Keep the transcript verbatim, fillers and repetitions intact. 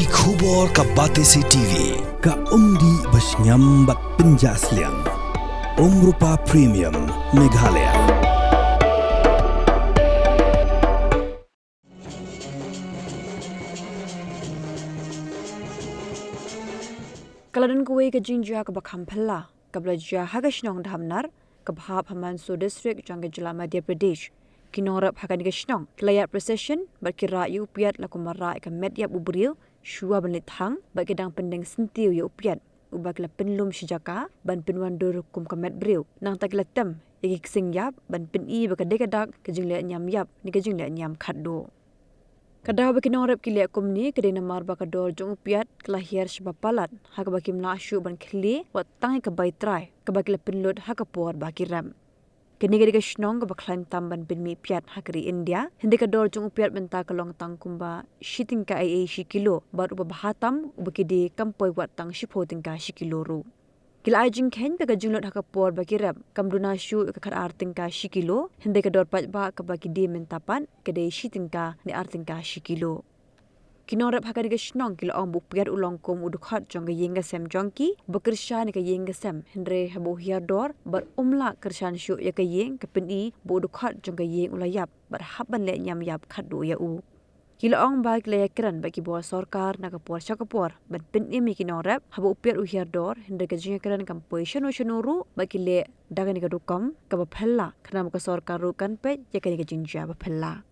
Ki khubor ka Batesi T V, ka umdih ba shngiam bad pynjah sliang. Umrupa Premium, Meghalaya. Ka la don kawei ka jingjia kaba kham phylla kaba la jia ha ka shnong Dhamnar, kaba hap ha Mandsaur District jong ka jylla Madhya Pradesh. Ki nongrep ha kane ka shnong ki la ïaid procession bad ki rah ïa u piat la kum ba rah ïa ka met ïap u briew shuwa ban leit thang, bad ki dang pyndeng syntiew ïa u piat, uba ki la pynlum shi jaka ban pynwandur kum ka met briew. Nangta ki la tem ïa ki ksing ïap ban pyni ba ka dei ka dak ka jingleh niam ïap ne ka jingleh niam khatduh. Ka daw ba ki nongrep ki leh kumne ka dei namar ba ka dor jong u piat ka la hiar shaba palat, ha kaba kim lah shuh ban khlieh wat tang ïa ka bai trai kaba ki la pynlut ha ka por ba ki rep. Kane ka dei ka shnong kaba khlaiñ tam ban pynmih piat ha ka ri India, hynrei ka dor jong u piat mynta ka long tang kumba shi tyngka eiei shi kilo, bad uba bha tam, uba ki die, kam poi wat tang shiphew tyngka shi kilo ruh. Ki la ai jingkheiñ ba ka jinglut ha ka por ba ki rep kam duna shuh ïa ka khatar tyngka shi kilo, hynrei ka dor paidbah kaba ki die mynta pat ka dei shi tyngka ne ar tyngka shi kilo. Ki nongrep ha kane ka shnong ki la ong ba u piat u long kum u dkhot jong ka ïing ka sem jong ki, ba kyrshan ïa ka ïing ka sem, hynrei haba u hiar dor bad um lah kyrshan shuh ïa ka ïing, ka pyni ba u dkhot jong ka ïing u la ïap bad hap ban leh niam ïap khatduh ïa u. Ki la ong ba ki la ïakren bad ki bor sorkar na ka por sha ka por ban pynim ïa ki nongrep haba u piat u hiar dor, hynrei ka jingïakren kam poi shano shano ruh, bad ki leh da kane ka rukom kaba phylla, khnang ba ka sorkar ruh kan peit ïa kane ka jingjia ba phylla.